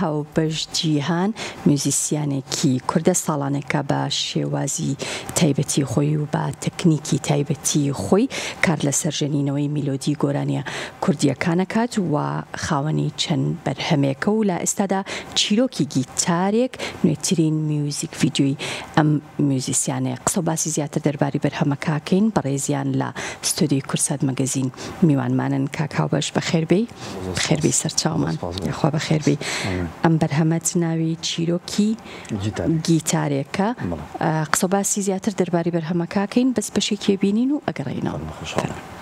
هاوبەش جیهان میوزیسیانێکی کوردە، ساڵانێکە بە شێوازی تایبەتی خۆی و بە تەکنیکی تایبەتی خۆی کار لەسەر ژەنینەوەی میلۆدی گۆرانیە کوردیەکان ئەکات و خاوەنی چەند بەرهەمێکە و لە ئێستادا چیرۆکی گیتارێک نوێترین میوزیک ڤیدیۆی ئەم میوزیسیانەیە. قسە و باسی زیاتر دەرباری بەرهەمەکە ئەکەین، بەڕێزیان لە ستۆدیۆی کوردسات مەگەزین میوانمانن. کاک هاوبەش بەخێربێی. بەخێربێی سەرچاومان. یاخوا بەخێربێی. ئەم بەرهەمەت ناوی چیرۆکی گیتارێکە. قسە و باسی زیاتر دەرباری بەرهەمەکە ئەکەین، بەس بەشێکی ئەبینین و ئەگەڕێینەوە. فەرموو.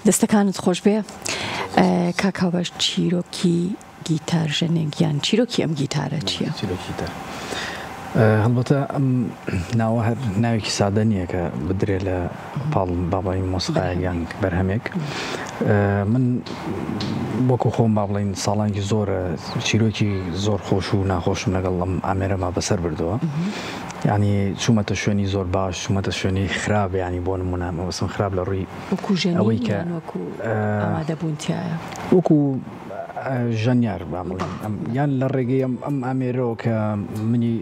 دەستەکانت خۆشبێ کاک هاوبەش چیرۆکی گیتار ژەنێک یان چیرۆکی ئەم گیتارە چییە؟ چیرۆکی گیتار هەڵبەتە ئەم ناوە هەر ناوێکی سادە نییە کە بدرێ لە پاڵ با بڵێین مۆسیقایەک یان بەرهەمێک من وەکو خۆم با بڵێین ساڵانێکی زۆرە چیرۆکی زۆر خۆش و ناخۆشم لەگەڵ ئەم ئامێرەما بەسەر بردووە یعنی چوومەتە شوێنی زۆر باش چوومەتە شوێنی خراپ ینی بۆ نمونە مەبەستم خراپ لە ڕووی وەکو ژەنین ئەوەی کە یان وەکو ئامادەبوون تیایە؟ وەکو ژەنیار با بڵێین یان لە ڕێگەی ئەم ئەم ئامێرەوە کە منی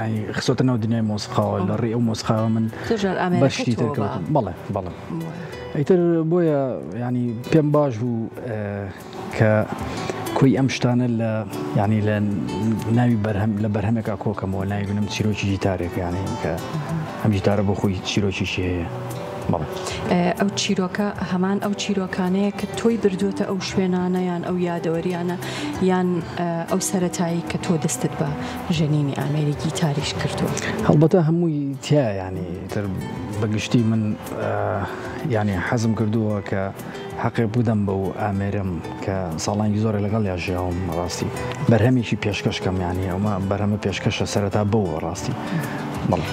ینی خستۆتە ناو دنیای مۆسیقاوە لە ڕێی ئەو مۆسیقاوە من زۆر جار بە ئامێرەکە شتی تر تۆ بە کەوتم بەڵێ بەڵێ ئیتر بۆیە ینی پێم باش بوو کە کۆی ئەم شتانە لە ینی لە ناوی بەرهەم لە بەرهەمێکا کۆکەمەوە ناوی بنم چیرۆکی گیتارێک ینی کە ئەم گیتارە بۆ خۆی چیرۆکیشی هەیە. بەڵێ. ئەو چیرۆکە هەمان ئەو چیرۆکانەیە کە تۆی بردووەتە ئەو شوێنانە یان ئەو یادەوەریانە یان ئەو سەرەتایی کە تۆ دەستت بە ژەنینی ئامێری گیتاریش کردووە؟ هەڵبەتە هەمووی تیایە یانی تر بە گشتی من یانی حەزم کردووە کە حەقێ بدەم بەو ئامێرەم کە ساڵانێکی زۆرە لەگەڵیا ژیاوم ڕاستی بەرهەمێکی پێشکەش کەم یانی ئەومە بەرهەمە پێشکەشە سەرەتا بەو ڕاستی بەڵێ.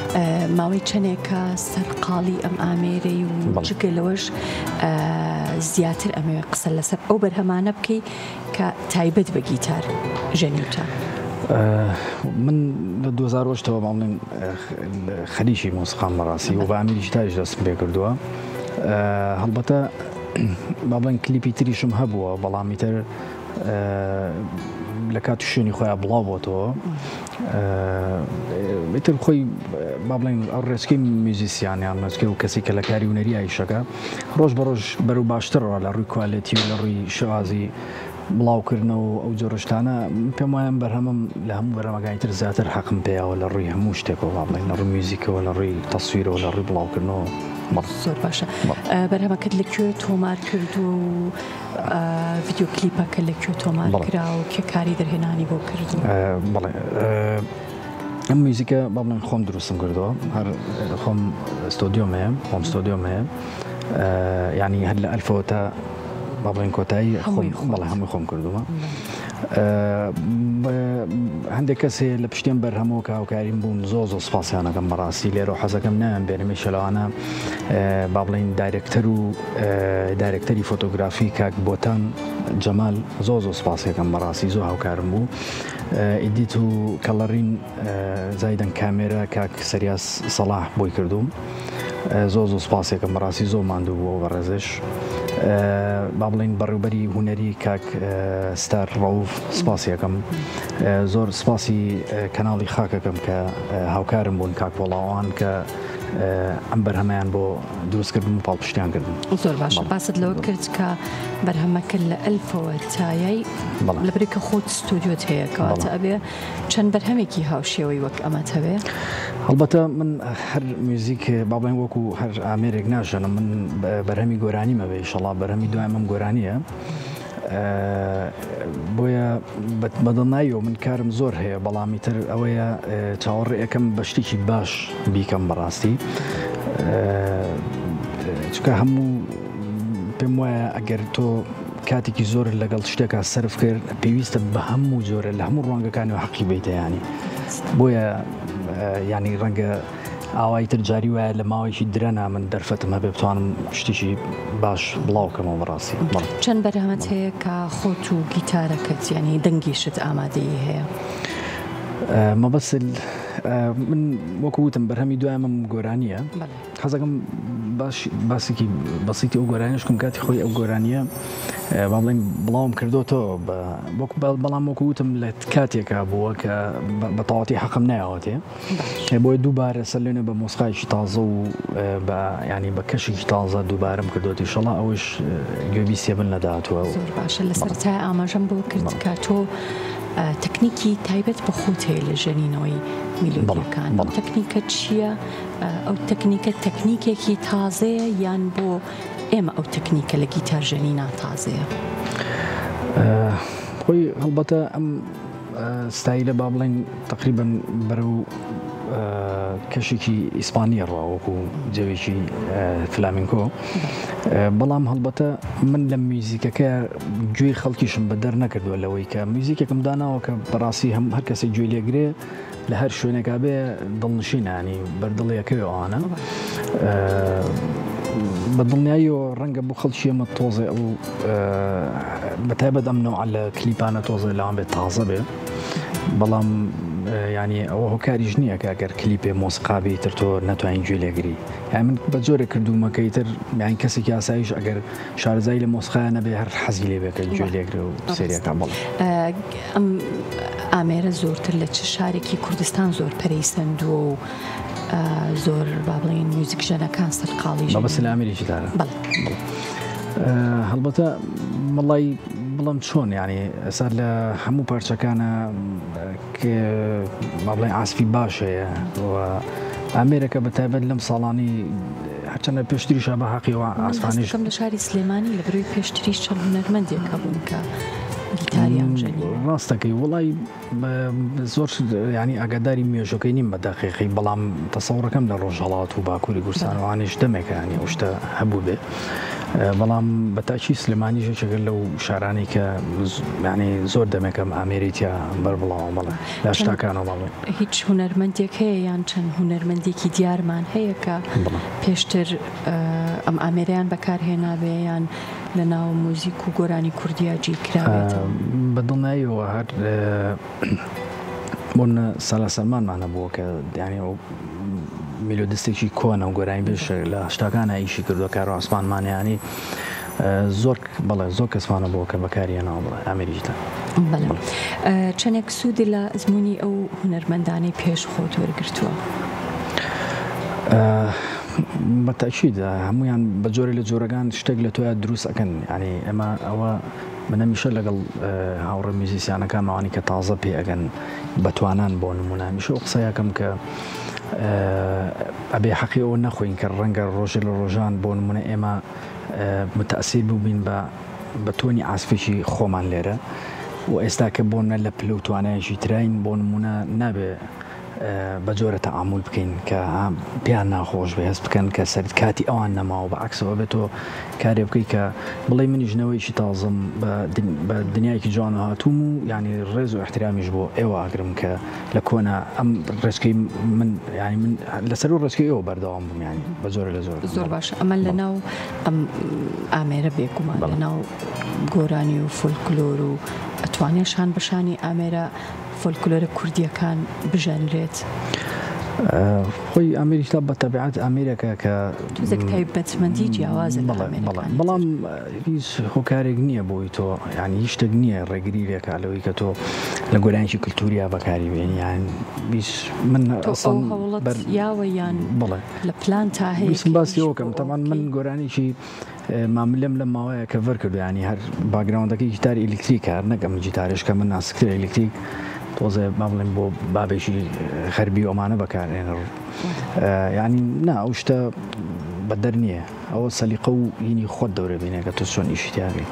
ماوەی چەنێکە سەرقاڵی ئەم ئامێرەی و جگە لەوەش زیاتر ئەمەوێ قسە لەسەر ئەو بەرهەمانە بکەی کە تایبەت بە گیتار ژەنیوتە. من لە 2008 ەوە با بڵێین خەریکی مۆسیقام بەڕاستی و بە ئامێری گیتاریش دەستم پێ کردووە. هەڵبەتە با بڵێن کلیپی تریشم هەبووە بەڵام ئیتر لە کات و شوێنی خۆیان بڵاو بۆتەوە ئیتر خۆی با بڵێن ئەو ڕێچکەی میوزیسیان یان ڕێچکەی و کەسی کە لە کاری هونەری ئایشەکە ڕۆژ بە ڕۆژ بەرەو باشترەوە لە ڕووی کوالێتی و لە ڕووی شێوازی بڵاوکردنەوە و ئەو جۆرە شتانە من پێم وایە ئەم بەرهەمەم لە هەموو بەرهەمەکانی تر زیاتر حەقم پێیاوە لە ڕووی هەموو شتێکەوە با بڵێین لە ڕووی میوزیکەوە لە ڕووی تەسویرەوە لە ڕووی بڵاوکردنەوە. زۆر باشە بەرهەمەکەت لە کوێ تۆمار کردووە و ڤیدیۆ کلیپەکە لە کوێ تۆمار کرا و کێ کاری دەرهێنانی بۆ کردووە؟ بەڵێ ئەم میوزیکە با بڵێن خۆم دروستم کردووە هەر خۆم ستۆدیۆم هەیە خۆم ستۆدیۆم هەیە یعنی هەر لە ئەلفەوە تا با بڵێن کۆتایی خۆم بەڵێ هەمووی خۆم کردووە هەندێک کەس هەیە لە پشتێن بەرهەمەوە کە هاوکاریم بوون زۆ زۆ سپاسیانەکەم بەڕاستی لێرە حەزەکەم نایان بێنم شەلوانە با بڵین دایرێکتەر و دایرێکتەری فۆتۆگرافی کاک بۆتان جەمال زۆ زۆ سپاسیەکەم بەڕاستی زۆ هاوکارم بوو edit و coloring زایدەن کامێرا کاک سەریاس سەڵاح بۆی کردووم زۆ زۆ سپاسێکم بەڕاستی زۆ ماندوو بووە بەڕێزش با بڵین بەڕێوبەری هونەری کاک ستار ڕەوف سپاسیەکەم زۆر سپاسی کەناڵی خاکەکەم کە هاوکارم بوون کاک پۆڵاوان کە ئەم بەرهەمەیان بۆ دروست کردم و پاڵپشتیان کردم. زۆر باشە باست لەوە کرد کە بەرهەمەکە لە ئەلفەوە تایای لەبری کە خۆت ستۆدیۆت هەیە کەواتە ئەبێ چەند بەرهەمێکی هاوشێوەی وەک ئەمەت هەبێ؟ هەڵبەتە من هەر میوزیک با بڵێن وەکو هەر ئامێرێک ناژەنم من بەرهەمی گۆرانیمە بێ ئیشەڵا بەرهەمی دوایمم گۆرانیە بۆیە بەدڵناییەوە من کارم زۆر هەیە بەڵام ئیتر ئەوەیە چاوەڕێ ئەەکەم بە شتێکی باش بیکەم بەڕاستی چکە هەموو پێم وایە ئەگەر تۆ کاتێکی زۆر لەگەڵ شتێکا سرف کرد پێویستە بە هەموو جۆرە لە هەموو ڕوانگەکانی و حەقی بیتە ینی بۆیە ینی ڕەنگە ئاوایی تر جاری وایە لە ماوەیەکی درەنا من دەرفەتم هەبێ بتوانم شتێکی باش بڵاو کەمەوە بەڕاستی. بەڵێ. چەند بەرهەمت هەیە کە خۆت و گیتارەکەت یانی دەنگیشت ئامادەیی هەیە؟ مەبەست من وەکو وتم بەرهەمی دوایمم گۆرانییە. بەڵێ. حەزەکەم باش باسێکی بەسیتی ئەو گۆرانیەش بکەم کاتی خۆی ئەو گۆرانییە با بڵێین بڵاوم کردۆتەوە بە بەڵام وەکو وتم لە کاتێکا بووە کە بە تەواوەتی حەقم نایەوەتێ. بۆیە دووبارە سەرلێنێ بە مۆسقایەکی تازە و بە ینی بە کەشێکی تازە دووبارەم کردوەتی ئیشەڵا ئەوەش گوێبیستێ بن لە داهاتووە. زۆر باشە لە سەرەتای ئاماژەم بۆ کرد کە تۆ تەکنیکی تایبەت بە خۆت هەیە لە ژەنینەوەی میلۆدیەکان ئەو تەکنیکە چییە؟ ئەو تەکنیکە تەکنیکێکی تازەیە یان بۆ ئێمە ئەو تەکنیکە لە گیتار ژەنینا تازەیە؟ خۆی هەڵبەتە ئەم ستایلە با بڵێین تەقریبەن بەرەو کەشێکی ئیسپانیە ڕوا وەکو جەوێکی فلامینکۆ بەڵام هەڵبەتە من لە میوزیکەکە گوێی خەڵکیشم بە دەر نەکردووە لەوەی کە میوزیکێکم داناوە کە بەڕاستی هەم هەر کەسێک گوێی لێگرێ لە هەر شوێنێکا بێ دڵنشینە ینی بەردڵیەکەوێ ئەوانە بە دڵنیاییەوە ڕەنگە بۆ خەڵکی ئێمە تۆزێ ئەو بە تایبەت ئەم نەوعە لە کلیپانە تۆزێ لەوان بێت تازە بێ بەڵام ینی ئەوە هۆکاریش نییە کە ئەگەر کلیپێ مۆسقا بێ تر تۆ نەتوانین گوێ لێگری یان من بە جۆرێک کردوومەکەی تر یان کەسێکی ئاسایش ئەگەر شارەزایی لە مۆسقایە نەبێ هەر حەزی لێ بێ کە گوێ لێگرێ و سەیریەکا بەڵێ. ئەم ئامێرە زۆرتر لە چ شارێکی کوردستان زۆر پەرەی سەندووە و زۆر با بڵێین میوزیکژەنەکان سەرقاڵی ژەنین؟ مەبەست لە ئامێری گیتارە؟ بەڵێ. هەڵبەتە وەڵای بڵێم چۆن یانی ئێستا لە هەموو پارچەکانە با بڵێین عاسفی باش هەیە و ئامێرەکە بە تایبەت لەم ساڵانی هەرچەندە پێشتریشە بە حەقیەوە ئاسمانیش لە شاری سلێمانی لە بەرەی پێشتریش چەند هونەرمەندێک هەبوون کە گیتاریان ژەنی. ڕاستەکەی وڵی زۆر ینی ئاگاداری مێژەکەی نیم بە دەقیقی بەڵام تەسەوڕەکەم لە ڕۆژهەڵات و باکووری کوردستانوانیش دەمێکانی ئەو شتە هەبوو بێ. بەڵام بە تاکی سلێمانیش یەکێکە لەو شارانەی کە یانی زۆر دەمێکە ئەم ئامێرەی تیا بەربڵاوە بەڵێ لە هەشتاکانەوە بەڵێ. هیچ هونەرمەندێک هەیە یان چەند هونەرمەندێکی دیارمان هەیە کە پێشتر ئەم ئامێرەیان بەکار هێنابێ یان لە ناو موزیک و گۆرانی کوردیا جێی کرابێتەوە؟ بە دڵنیاییەوە هەر بۆ نمونە سالار سەلمانمان هەبووە کە یانی ئەو میلۆدیستێکی کۆنە و گۆرانی بێژ لە هەشتاکانە ئیشی کردووە کارۆ عوسمانمان یانی زۆر بەڵێ زۆر کەسمانە بووە کە بەکاری هێناوە بڵێ ئامێری گیتار. بەڵێ چەندێک سوود لە ئەزموونی ئەو هونەرمەندانەی پێش خۆت وەرگرتووە؟ بە تەئکید هەموویان بە جۆرێ لە جۆرەکان شتێک لە تۆیا دروست ئەکەن یانی ئێمە ئەوە من هەمیشە لەگەڵ هاوڕێ میوزیسیانەکانم ئەوانەی کە تازە پێ ئەگەن بەتوانان بۆ نمونە هەمیشە ئەو قسەیەکەم کە ئەبێ حەقی ئەوە نەخۆین کە ڕەنگە ڕۆژێ لە ڕۆژان بۆ نمونە ئێمە متەئسیر بووبین بە بە تۆنی عاسفێکی خۆمان لێرە و ئێستا کە بۆ نە لە پلە و توانایەکی تراین بۆ نمونە نابێ بە جۆرە تەعامول بکەین کە پێیان ناخۆش بێ هەست بکەن کە سەر کاتی ئەوان نەماوە بە عەکسەوە بێت تۆ کارێ بکەی کە بڵێی منیش نەوەیەکی تازەم بە دنیایەکی جوانەوە هاتووم و یانی ڕێز و ئیحترامیش بۆ ئێوە ئەگرم کە لە کۆنا ئەم ڕێچکەی من یانی من لەسەر و ڕێچکەی ئێوە بەردەوام بووم یانی بە جۆرە لە جۆرە. زۆر باشە ئەمە لە ناو ئەم ئامێرە بێگومان لە ناو گۆرانی و فۆلکلۆر و ئەتوانێ شان بە شانی ئامێرە فۆلکلۆرە کوردییەکان بژەنرێت؟ خۆی ئامێری تاب بە تەبیعەت ئامێرێکە کە تۆزێک تایبەتمەندی جیاوازە لە ئامێرەکانی تر. بەڵام هیچ هۆکارێک نییە بۆی تۆ یانی هیچ شتێک نییە ڕێگری لێکا لەوەی کە تۆ لە گۆرانیی کلتوریا بەکاری بێنی یان هیچ من تۆ ئەو هەوڵەت یاوە یان لە پلانتا هەیە ویستم باسی ئەوە کەم تەبعەن من گۆرانیی ماملێم لەم ماوەیە کەڤەر کردو یانی هەر باکگراوندەکەی گیتاری ئەلکتریکە هەر نەک ئەم گیتارێش کە من ناسکتر ئەلکتریک تۆزێ با بڵێم بۆ بابێکی غەربی و ئەمانە بەکارێنەر یعنی نا ئەو شتە بەدەر نییە ئەوە سەلیقە و هینی خۆت دەورە بینێ کە تۆ چۆن ئیشی تیاگەی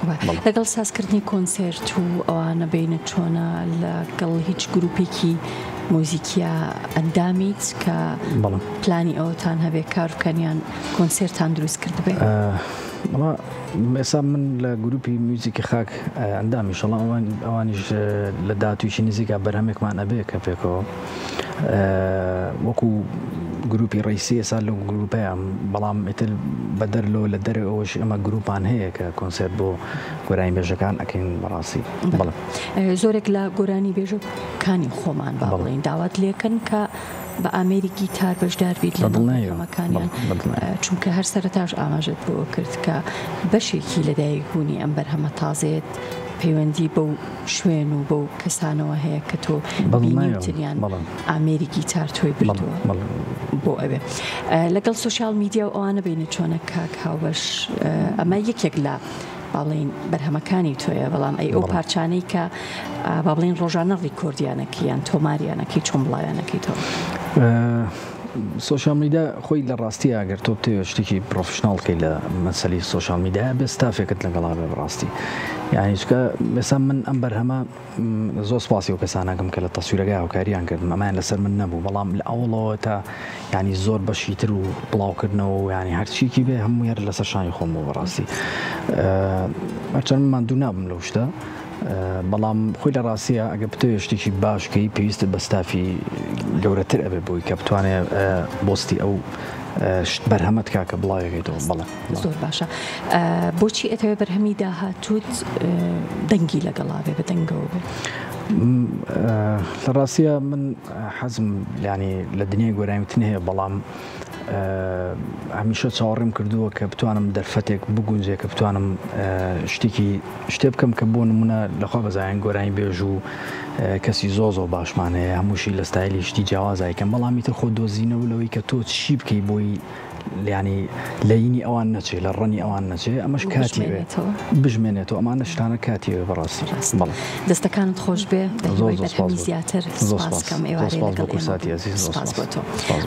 لەگەڵ سازکردنی کۆنسێرت و ئەوانە بینە چۆنە لەگەڵ هیچ گروپێکی مۆزیکیا ئەندامیت کە پلانی ئەوتان هەبێ کار بکەن یان کۆنسێرتان دروست کردبێ؟ وەڵا ئێستا من لە گروپی میوزیکی خاک ئەندام ئیشەڵا ئەوانیش لە داهاتوویی نزیکا بەرهەمێکمان ئەبێ کە پێکەوە وەکو گروپی ڕیسی ئێستا لەو گروپەیان بەڵام ئیتر بەدەر لەوە لە دەرەوە ئەوەش ئەمە گروپان هەیە کە کۆنسێرت بۆ گۆرانی بێژەکان ئەکەین بەڕاستی بەڵێ. زۆرێک لە گۆرانی بێژەکانی خۆمان با بڵێین داوات لێکەن کە بە ئامێری گیتار بەشدار بیت لە بەرهەمەکانیان، چونکە هەر سەرەتاش ئاماژەت بەوە کرد کە بەشێکی لەدایکبوونی ئەم بەرهەمە تازەیەت پەیوەندی بەو شوێن و بەو کەسانەوە هەیە کە تۆ بینیوتنیان ئامێری گیتار تۆی بردووە بۆ ئەوێ. لەگەڵ سۆشیال میدیا و ئەوانە بینە چۆنە کاک هاوبەش ئەمە یەکێک لە با بڵێین بەرهەمەکانی تۆیە بەڵام ئەی ئەو پارچانەی کە با بڵێین ڕۆژانە ڕیکۆردیانەکەی یان تۆماریانەکەی چۆن بڵاویانەکەیتەوە؟ سۆشیال میدیا خۆی لە ڕاستی ئەگەر تۆ بتەوێت شتێکی professional کەی لە مەسەلی سۆشیال میدیا بێ ستافێکت لەگەڵا بێ بەڕاستی یعنی چکە ئێستا من ئەم بەرهەمە زۆر سپاسی ئەو کەسانەکەم کە لە تەسویرەکەی هاوکاریان کردم ئەمەیان لەسەر من نەبوو بەڵام لە ئەوڵەوە تا یعنی زۆر بەشی تر و بڵاوکردنەوە و یعنی هەرچیکی بێ هەموو هەر لەسەر شانی خۆم بوو بەڕاستی هەرچەند من ماندوو نابم لەو شتە بەڵام خۆی لە ڕاستیە ئەگە بتەوێت شتێکی باشکەی پێویستت بە ستافی گەورەتر ئەبێ بۆی کە بتوانێت بۆستی ئەو شت بەرهەمەت کاکە بڵاوێکەیتەوە بەڵێ. زۆر باشە بۆچی ئەتەوێ بەرهەمی داهاتووت دەنگی لەگەڵا بێ بە دەنگەوە بێ؟ لە ڕاستیە من حەزم ینی لە دنیای گۆرانیوتن هەیە بەڵام هەمیشە چاوەڕێم کردووە کە بتوانم دەرفەتێک بگونجێ کە بتوانم شتێکی شتێ بکەم کە بۆ نمونە لەخوا بەزایەن گۆرانی بێژ و کەسی زۆ زۆ باشمان هەیە هەمووشی لە ستایلی شتی جیاوازایکەم بەڵام ئیتر خۆ دۆزینەوە لەوەی کە تۆ چی بکەی بۆی یانی لەینی ئەوان نەچێ لە ڕەنی ئەوان نەچێ ئەمەش کاتی بێ بژمێنێتەوە ئەمانە شتانە کاتی بێ بەڕاستی ڕاست بەڵێ دەستەکانت خۆش بێ بە زۆر هیوای زۆر سپاس بەرهەمی بۆ زیاتر زۆر سپاس سپاس کەم زۆر ئێوارەی سپاس بۆ لەگەڵ ئێمە کورساتی بووی ئەزیز زۆر سپاس سپاس بۆ تۆ. سپاس.